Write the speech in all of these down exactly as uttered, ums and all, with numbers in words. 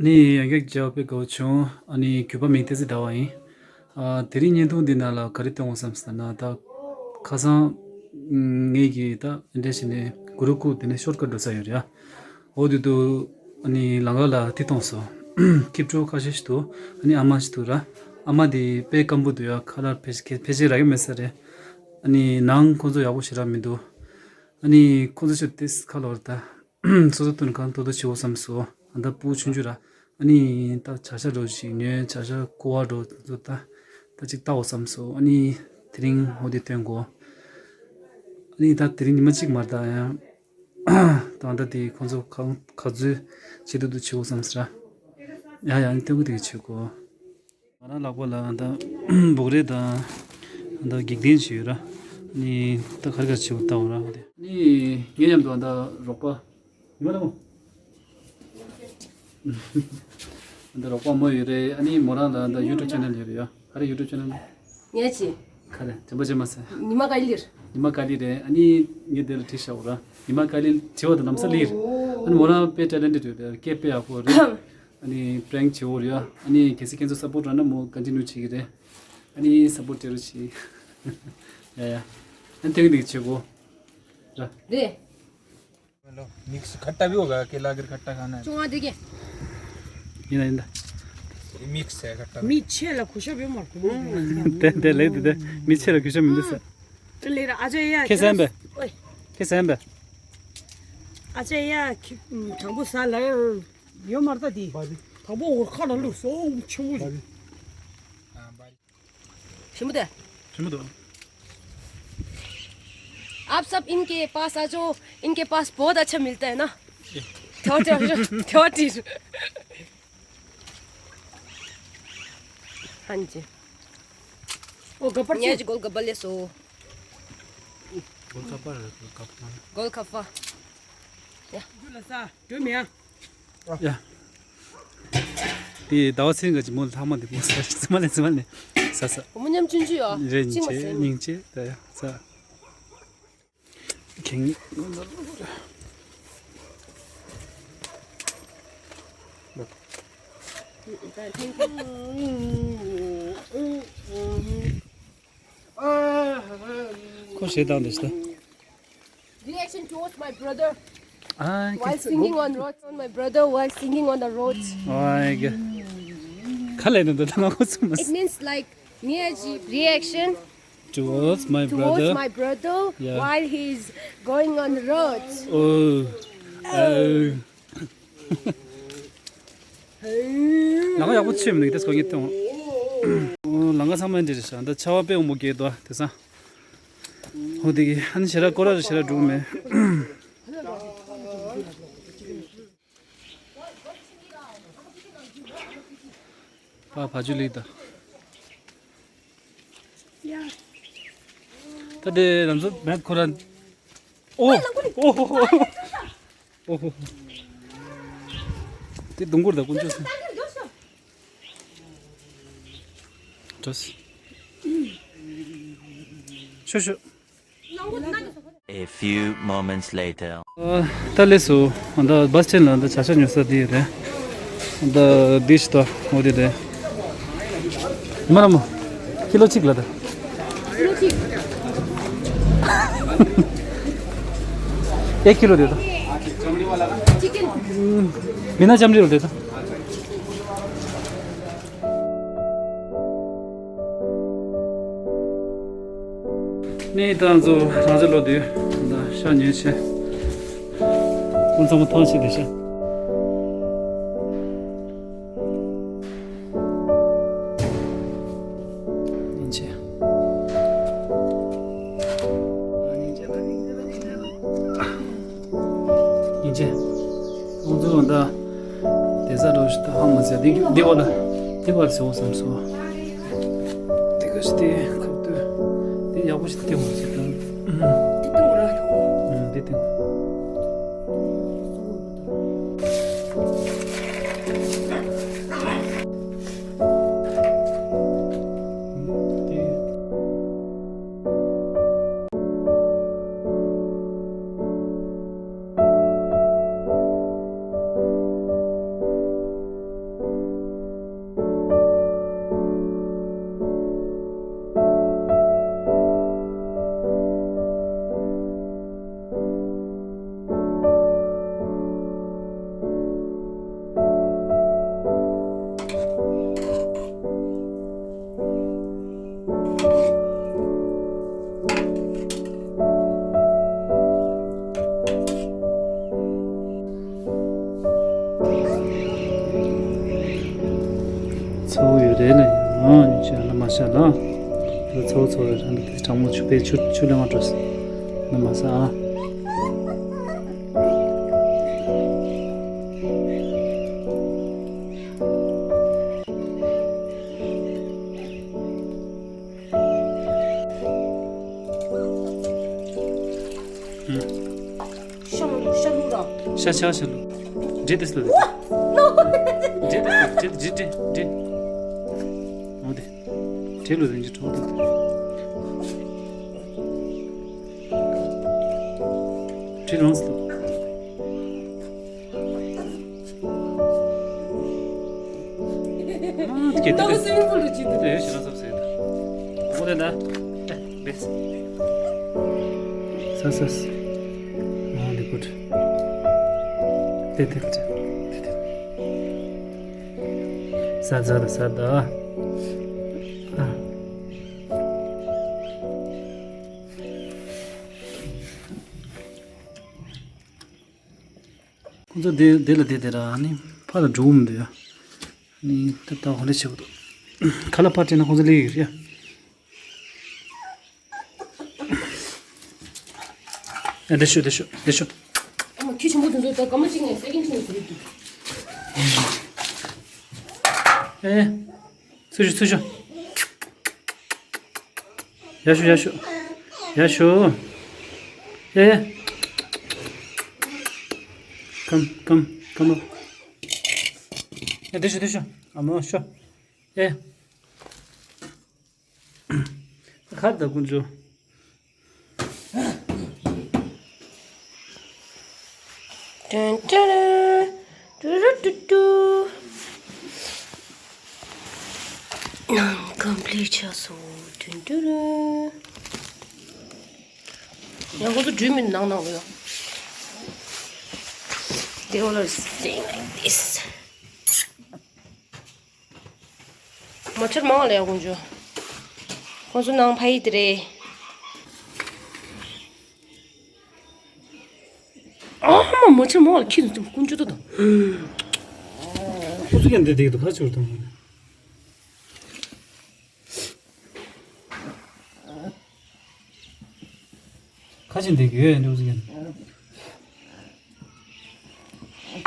ནི་ཡང་བསྐྱར་མཇལ་བ་དཔེ་དགའ་བོ་བྱུང་། ཨ་ནི་གུས་པ་མིང་བསྟན་འཛིན་ཟླ་བ་ཡིན། ཨ་དེ་རིང་བརྙན་ཐུང་འདི་ནང་ལ་ག་རེ་སྟོན་དགོས་བསམ་ཟེར་ན། ད་ཁ་སང་ངེད་ཀྱིས་ད་འདི་འདྲ་བྱས་ནས་གུ་རུ་ཀུ་དེ་ནས་ཤོར་ཀ་འགྲོ་ས་ཡོད་རེད་ཡ། འོ་དེ་དུས་ཨ་ནི་ལམ་ཁ་ལ་དེ་མཐོང་སོང་། སྐྱིད་འགྲོ་ཁ་ཤས་ཤིག་འདུག་ཨ་ནི་ཨ་མ་ཞིག་འདུག་ར། ཨ་མ་དེ་དཔེ་སྐམ་པོ་འདུག་ཡ། ཁ་ལག་ཕལ་ཕལ་ཆེར་རག་གི་མེད་ས་རེད། ཨ་ནི་ནང་ཁོང་ཚོ་ཡག་པོ་ཞེ་དྲག་མི་འདུག་ཨ་ནི་ཁོང་ཚོ་ཆུ་ཏིས་ཁ་ལོར་ད། སོ་སོ་དོན་གང་ཏོག་ཏོ་བྱེད་འོ་བསམ་སོ། ཨ་ད་སྤུ་གུ་ཆུང་ཆུང་ར། ཨ་ནི་ད་བྱ་ཤ་འགྲོ་ཞིག་ཉོས། བྱ་ཤ་ཀོ་བ་འགྲོ་ཚོ་ད། ད་ཅིག་ལྟ་འོ་བསམ་སོ། ཨ་ནི་དེ་རིང་འོ་དེ་སྟོན་གོ། ཨ་ནི་ད་དེ་རིང་ཉི་མ་གཅིག་མ་རེད་ད་ཡང་། ད་ད་དེ་ཁོང་ཚོ་གང་ག་ཚོད་བྱེད་ཏོག་ཏོ་བྱེད་འོ་བསམ་སོ་ར། ཡ་ཡ། ཨ་ནི་སྟོན་གོ་དེ་གི་བྱེད་གོ། ང་རང་ལག་པ་ལ་ད་འབོག་རས་དང་ད་འགྱིག་རྟེན་ཞིག་ཡོད་ར། ནི་ད་ག་རེ་ག་རེ་བྱེད་པ་ལྟ་འོ་ར། ནི་ངའི་མཉམ་དུ་ད་རོགས་པ་ཉི་མ་ལ་མོ། ད་རོགས་པ་མོ་ཡོད་རེད། ཨ་ནི་མོ་རང་ལ་ད་ཡུ་ཊུབ་ཆེ་ནལ་ཡོད་རེད་ཡ། ག་རེ་ཡུ་ཊུབ་ཆེ་ནལ། ངས་ཅི། ག་རེ་དྲན་པ་བརྗེད་མ་སོང་། ཉི་མ་ག་ལིར། ཉི་མ་ག་ལི་རེད། ཨ་ནི་ངས་དེ་ལ་བྲིས་བཞག་འོ་ར། ཉི་མ་ག་ལི་བྲིས་པ་དང་ལམ་སང་ལིར། ཨ་ནི་མོ་རང་དཔེ་ཊེ་ལེན་ཊེཌ་ཡོད་རེད། སྐད་དཔེ་ཡག་པོ་རེད། ཨ་ནི་པྲེང་བྱེད་འོ་རེད་ཡ། ཨ་ནི་གལ་སྲིད་ཁྱེད་ཚོ་སཔོར་ཊ་རག་ན་མོ་ཀོན་ཊི་ནིའུ་བྱེད་ཀྱི་རེད། ཨ་ནི་སཔོར་ཊ་བྱེད་རོགས་བྱེད། ཡ་ཡ། ཨ་ནི་དེ་གི་འདི་བྱེད་གོ། ར། རེད། hello, mix खट्टा भी होगा, केला अगर खट्टा खाना है। चुआ देखे। ཡིན་ད་ཡིན་ད། ये मिक्स है खट्टा। མི་ཆེ་ལ་གུས་ཞབས་ཡོད་མ་རེད། དེ་དེ་ལས་དེ་དེ་མི་ཆེ་ལ་གུས་ཞབས་མི་འདུག་ཟེར། དེ་ལས་ར་ཨ་ཅེ་ཡ། ཁེ་སན་པས། ཨོའི། ཁེ་སན་པས། ཨ་ཅེ་ཡ་ཁི་དང་པོ་ཟ་ལ་ཡོད་མ་རེད་ད་དེ། དང་པོ་འོ་ཁ་ལ་ལུག་སོ་ཆེན་པོ་རེད། शिमुदा। शिमुदा। आप सब इनके पास आ जाओ, इनके पास बहुत अच्छा मिलता है ना। थ्योटर, थ्योटर। हाँ जी। ओ गप्पर ये से। गोल गप्पा ले सो। गोल गप्पा, गोल गप्पा। गोल गप्पा। या। जुलसा, जो म्या। ཡ། དེ་ཟླ་བ་ཚེ་རིང་གི་མོ་ལྷག་མ་འདི་མོ་ཟ་ཙི་མ་ལེ་ཙི་མ་ལེ་ཟ་ཟ། བུ་མོ་མཉམ་ཆུང་ཆུང་ཡོད། རེད་ཅིག་མ་ཉིན་ཟ་ཉིན་ཅིག་ད་ཡ་ཟ། ཁེང་། ཁོ་ཞེ་སྡང་འདི་ཞིག་ད། Reaction towards my brother ཨ་while ཁེ་singing on road, on my brother while singing on the road. ཨ་ཁ་ལས་ནི་འདི་ད་ང་ཁོ་ཚོ་མ། It means like Niaji reaction towards my towards brother. My brother Yeah. While he's going on the road. Oh. Oh. ལང་ཀ་ཡག་པོ་ཆེ་མི་འདུག་ད་སྐོར་གྱི་ཐོང་། ལང་ཀ་ཚང་མ་འདི་རེད་ཤག་ད་ཆར་པ་དཔེ་འོང་པོ་རྒྱག་འདུག་དེ་སང་། ཧོ་དེ་གི་ཨ་ནི་ཞེ་དྲག་སྐོར་ར་རེ་ཞེ་དྲག་འགྲོ་གི་མེད། པ་བ་ཇུ་ལི་ད། ད་དེ་རང་ཚོ་མེད་ཁོ་ར། ཨོ། ཨོ་ཧོ་ཧོ། ཨོ་ཧོ། དེ་སྡོང་མགུར་དང་དཀོན་མཆོག་གསུམ། ཏོས། ཤོ་ཤོ། A few moments later. ད་ལས་སུ་ད་བ་སི་སི་ཊེན་ལ་ད་བྱ་ཤ་ཉོ་ས་དེ་རེད། ད་འདི་ཞིག་ད་འོ་དེ་རེད། ཉི་མ་ར་མོ། ཁི་ལོ་གཅིག་ལ་ད། एक किलो दे दो। चिकन। बिना चमड़ी वाला दे दो। ནས་ད་ང་ཚོ་རང་ཚོ་ལོ་དུས་ད་ཤ་ཉོས་ཆེ། ཁོང་ཚང་མ་ཐང་ཆད་དེ་ཤ། ཉིན་བྱེད། ཁོང་ཚོ་ད་དེ་ས་འགྲོ་ཞིག་ད་ཧ་མ་ཟེར། འདི་འདི་བ་ལ་འདི་བར་ཟེར་བ་བསམ་སོང་། དེ་ག་ཞིག་དེ་ཁབ་ཏུ་དེ་ཡག་པོ་ཞིག་སྟེར་འོང་ཟེར་དང་། འདི་སྟེར་འོང་ར། འདི་སྟེར་འོང་། རེད་ལ་ཡང་ཉུང་ཆེ་ལ་མ་ཤ་ལ། ད་ཚོ་ཚོ་རེ་རང་གི་གྲང་མོ་ཆུ་པའི་ཆུ་ཆུ་ལེ་མ་འགྲོ་ས་ལ་མ་ས་ཨ། ཤ་ལུ་ཤ་ལུ་ར། ཤ་ཤ་ཤ་ལུ། འདྲེ་དེ་སློ་དེ། འདྲེ་དེ་སློ་འདྲེ་འདྲེ་འདྲེ་འདྲེ། འོ་དེ། འདྲེ་ལུ་དེ་འཇི་གྲོགས་དང་དེ། འདྲེ་རང་སློ། ཨ་ཏི་ཀེ་ཏི་ཏི། ཏི་ཡོ་ཤི་ན་སབ་སེ་ད། མོ་དེ་ད། ཨེ་བེས། ས་ས་ས། ཨ་ལི་ཀུད། ཏེ་ཏེ་ཏེ། ཏེ་ཏེ། ས་ས་ད་ས་ད། ཨ། ཁོང་ཚོ་དེ་དེ་ལ་དེ་དེ་ར་ནི་ཕ་ལ་འགྲོ་འོང་འདུག་ཡ། ནི་ད་ལྟ་ཧོ་ལེ་ཆེ་བོ་འདུག་ཁ་ལ་ཕར་སྤྲད་ན་ཁོང་ཚོ་ལེ་ཡོད་རེད་ཡ། ཨ་དེ་ཤོད་དེ་ཤོད་དེ་ཤོད། ཨ་མ་ཁྱི་ཆེན་པོ་དེ་ཚོ་ད་སྐར་མ་གཅིག་ནས་སེ་ཀེན་ཆེན་པོ་ཟེར་གི། ཨེ། ཚུར་ཤོག་ཚུར་ཤོག་ཡར་ཤོག་ཡར་ཤོག་ཡར་ཤོག་ཨེ། ཀམ་ཀམ་ཀམ་ཨོ། ཨེ་དེ་ཤོག་དེ་ཤོག་ཨ་མོ་ཤོག་ཨེ། ཁར་ད་ཀུན་ཅོ། ཏན་ཏན། ཏུ་རུ་ཏུ་ཏུ། ནང་ཀམ་པི་ལིཊ་ཆགས་སོང་། ཏུན་ཏུ་རུ། ཡང་ཁོ་ཚོ་འགྲུལ་མི་ནང་ནང་ལ་ཡོད། They all are staying like this. མ་ཆར་མང་ལ་ཡ་ཀུན་ཅོ། ཁོང་ཚོ་ནང་ཕ་ཡི་དེ་རེད། ཨ་མ་མ་ཆར་མང་ལ་ཁྱི་ཀུན་ཅོ་ཏོ་དང་། ཁོ་ཚོ་ཀྱང་འདི་འདི་འདུག་ཕ་ཆུར་དང་། ཁ་ཆེ་འདི་གི་ཡོད་འདུག་ཟེར།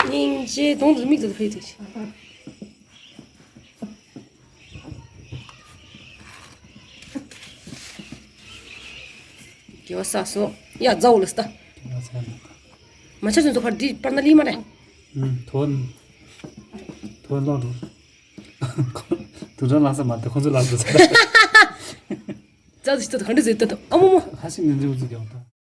སྙིང་རྗེ་གདོང་དུ་མིག་ཏུ་ཕེབས་ཏེ། དགེ་བ་བསགས་སོ། ཡ་རྫ་འོ་ལ་སྟ། མ་ཆ་ཚོད་ཚོ་ཕར་འདི་པར་ན་ལི་མ་རེད། ཐོན། ཐོན་ལོག་འགྲོ། དུ་དྲང་ལ་ས་མ་དེ་ཁོང་ཚོ་ལ་འགྲོ་ཚར། རྫ་འདི་ཞིག་ཏུ་ག་འདྲ་ཟེར་ཏུ་ཨ་མོ་མོ། ཧ་ཤི་ནན་ཇི་འུ་ཚུགས་ཀྱང་ད།